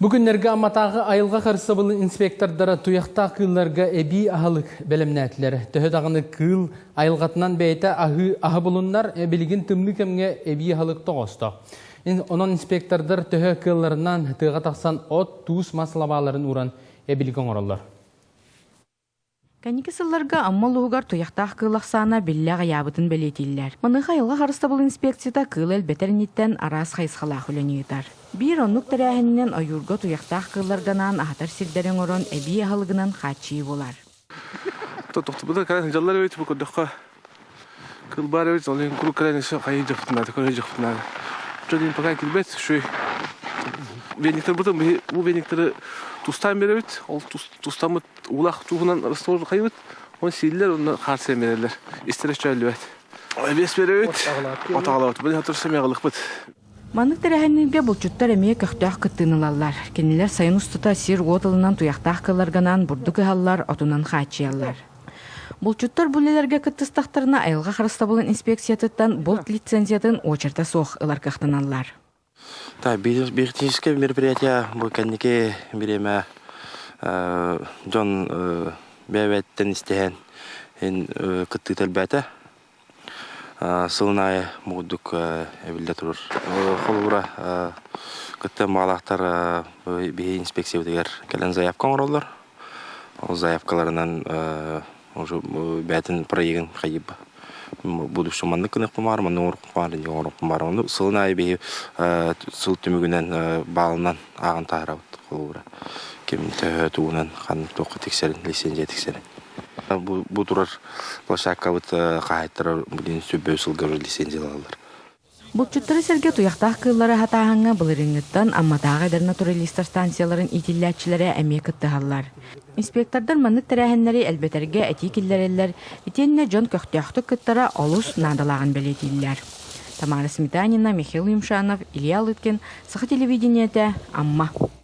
Бу күннэргэ Амматааҕы айылҕа харыстабылын инспектордара туйахтаах кыылларга эбии аһылык бэлэмнээтилэр. Төһө даҕаны кыыл айылҕатынан бэйэтэ аһыы аһы булуннар, билигин тымныы кэмҥэ эбии аһылык тоҕосто. Онон инспектордар төһө кыалларынан тыаҕа тахсан от, туус, мас лабааларын ууран эбилик оҥороллор. Кэнники сылларга Амма улууһугар туйахтаах кыыл ахсаана биллэ аҕыйаабытын бэлиэтииллэр. Маныаха айылҕа харыстабыл инспекцията кыыл элбэтэр инниттэн араас хайысхалаах үлэни ыытар. Биир оннук тэрээһининэн ойуурга туйахтаах кыылларга анаан аһатар сирдэри оҥорон эбии аһылыгынан хааччыйыы буолар. Тохтубута кэлэн сылдьаллар эбит бу көрдөххө кыыл баар эбит ол иһин куруук кэлэн өссө хайыы дьахтынаата көрө дьахтынаата дьон пока килбэт үчүгэй вениктербытын бу вениктеры тустаан биэрэбит ол тустаммыт Уулаах тууһунан раствор хайыбыт, он сииллэр уонна хаар сиэн биэрэллэр. Истэрэ чөөллүбэт. Эбиэс биэрэбит, отаҕалабыт. Били хатыр сэмиэҕилыкпыт. Маннык тэрээһиннэргэ булчуттар эмиэ көхтөөх кыттыыны ылаллар. Кинилэр сайын устата сир-уот ылынан туйахтаах кыылларга бурдук ыһаллар, отунан хааччыйаллар. Булчуттар бу үлэлэргэ кыттыстахтарына айылҕа харыстабылын инспекциятыттан булт лицензиятын уочарата суох ылар кыахтаналлар. Так, биотехническое мероприятие бу кэнники бириэмэ дьон бэйэ-бэйэттэн истиһэн кыттыыта элбээтэ. Сылын аайы муҥурдук эбиллэ турар. Холобура, кыттыан баҕалаахтар биһи инспекциябытыгар кэлэн заявка оҥороллор. Ол заявкаларынан уже бэйэтин проегын хайыба будущем маннык гыныахпын баар, маннык оҥоруохпун баар, инник оҥоруохпун баар. Ону сылын аайы биһи сыл түмүгүнэн баалынан ааҕан таһаарабыт холобура. Ким төһө тугунан ханнык туохха тиксэрин, лицензия тиксэрин. Бу, бу турар площадкабыт хаһаайыттара билигин сүбэ сылга лицензиялааллар. Булчуттары сэргэ туйахтаах кыыллары аһатааһыҥҥа былырыыҥҥыттан Амматааҕы эдэр натуралистар станцияларын иитиллээччилэрэ эмиэ кыттыһаллар. Инспектордар маннык тэрээһиннэри элбэтэргэ этии киллэрэллэр итиэннэ дьон көхтөөхтүк кыттара олус наадалааҕын бэлиэтииллэр. Тамара Сметанина, Михаил Юмшанов, Илья Лыткин, Саха телевидениетэ, Амма.